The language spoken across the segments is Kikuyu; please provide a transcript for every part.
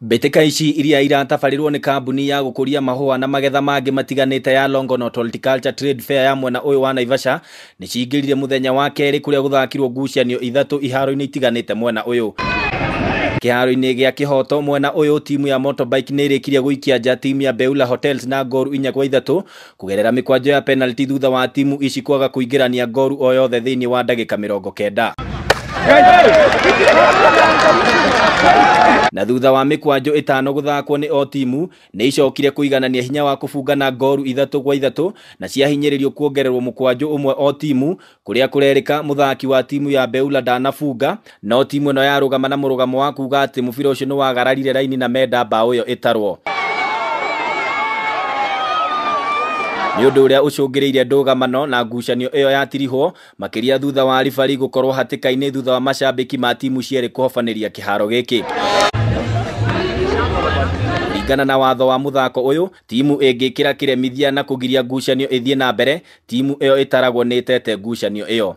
Mbĩtĩka ici iria iratabarĩrwo nĩ kambuni ya gũkũria mahũa na magetha mangĩ matiganĩte ya Longonot Horticulture Trade Fair ya mwena ũyũ wa Naivasha nĩ cingĩrire mũthenya wa kerĩ kũrĩa gũthakirwo ngucanio ithatũ iharo-inĩ itiganĩte mwena ũyũ. Kĩharo-inĩ gĩa Kĩhoto mwena ũyũ timu ya Motorbike nĩ ĩrĩkirie gũikia nja timu ya Beula Hotels na ngoru 4-3 kũgerera mĩkwanjo ya penalty thutha wa timu ici kwaga kũingĩrania ngoru o yothe thĩinĩ wa ndagĩka 90. Na thutha wa mĩkwanjo 5 gũthakwo nĩ o timu nĩ icokire kũiganania hinya wa kũbungana ngoru 3-3 na ciahinyĩrĩrio kuongererwo mũkwanjo ũmwe o timu kũrĩa kũrerĩka mũthaki wa timu ya Beula ndanafunga no timu ĩno yarũgama na mũrũgamo wa kuga atĩ mũbira ũcio nĩ wagararire raini na menda mbaũ ĩyo ĩtarwo. Nĩ ũndũ ũrĩa ũcũngĩrĩirie ndũgamano na ngucanio ĩyo yatirihwo makĩria thutha wa ribari gũkorwo hatĩka-inĩ thutha wa macambĩki ma timu cierĩ kũhobanĩria kĩharo gĩkĩ. Kũringana na watho wa mũthako ũyũ, timu ĩngĩkĩra kĩremithia na kũgiria ngucanio ĩthiĩ na mbere, timu ĩyo ĩtaragwo nĩ ĩtete ngucanio ĩyo.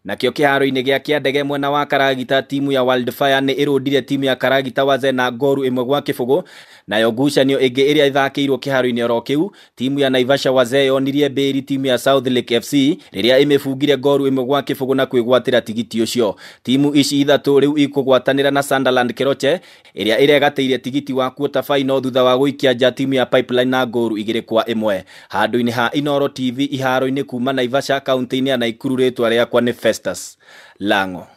Nakĩo kĩharo-inĩ gĩa Kĩandege mwena wa Karagita, timu ya Wildfire nĩ ĩrũndire timu ya Karagita Wazee na ngoru 1-0. Nayo ngucanio ĩngĩ ĩrĩa ĩthakĩirwo kĩharo-inĩ oro kĩu, timu ya Naivasha Wazee yonirie mbĩri timu ya South Lake FC rĩrĩa ĩmĩbungire ngoru 1-0 na kwĩgwatĩra tigiti ũcio. Timu ici ithatũ rĩu ikũgwatanĩra na Sunderland Keroche ĩrĩa ĩregatĩire tigiti wa quarter final thutha wa gũikia nja timu ya Pipeline na ngoru 2-1. Handũ-inĩ ha Inooro TV iharo-inĩ kuma Naivasha kaunti-inĩ ya Nakuru, rĩtwa rĩakwa nĩ Festus Lango.